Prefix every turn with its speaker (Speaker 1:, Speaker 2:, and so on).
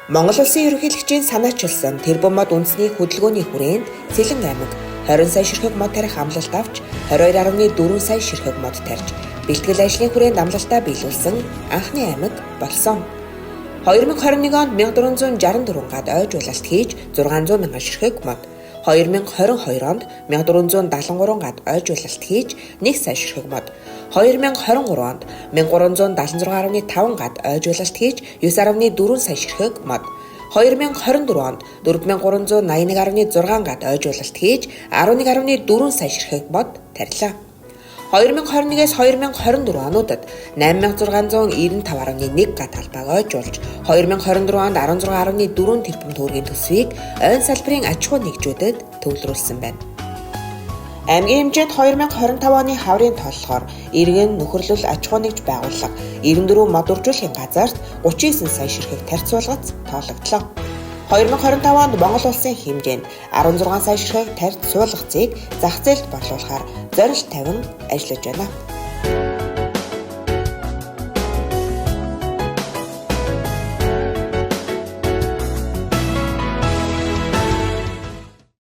Speaker 1: Монгол Улсын ерөнхийлөгчийн санаачилсан тэрбум мод үндэсний хөдөлгөөний хүрээнд Цэлэн аймаг 20 сая ширхэг мод тарих амлалт авч 22.4 сая ширхэг мод тарьж бэлтгэл ажлын хүрээнд амлалтаа биелүүлсэн анхны аймаг болсон. 2021 онд 1464 гад ойжуулалт хийж 600 мянган ширхэг мод, 2022 онд 1473 гад ойжуулалт хийж 1 сая ширхэг мод, 2023 онд 1376.5 гад ойжуулалт хийж 9.4 сая ширхэг мод, 2024 онд 4381.6 гад ойжуулалт хийж 11.4 сая ширхэг мод тарилаа. 2021-ээс 2024 онуудад 8695.1 га талбайг ойжуулж 2024 онд 16.4 тэрбум төгрөгийн төсвийг ойн салбарын аж ахуй нэгжүүдэд төвлөрүүлсэн байна. Аймгийн хэмжээнд 2025 оны хаврын тооллогоор иргэн нөхөрлөл аж ахуй нэгж байгууллага 94 мод үржүүлэхийн газарт 39 сая ширхэг тарьцуулгац тоологдлоо. 2025 онд Монгол улсын хэмжээнд 16 сая ширхэг тарьц суулгацыг зах зээлд борлуулахаар зорилт тавин ажиллаж байна.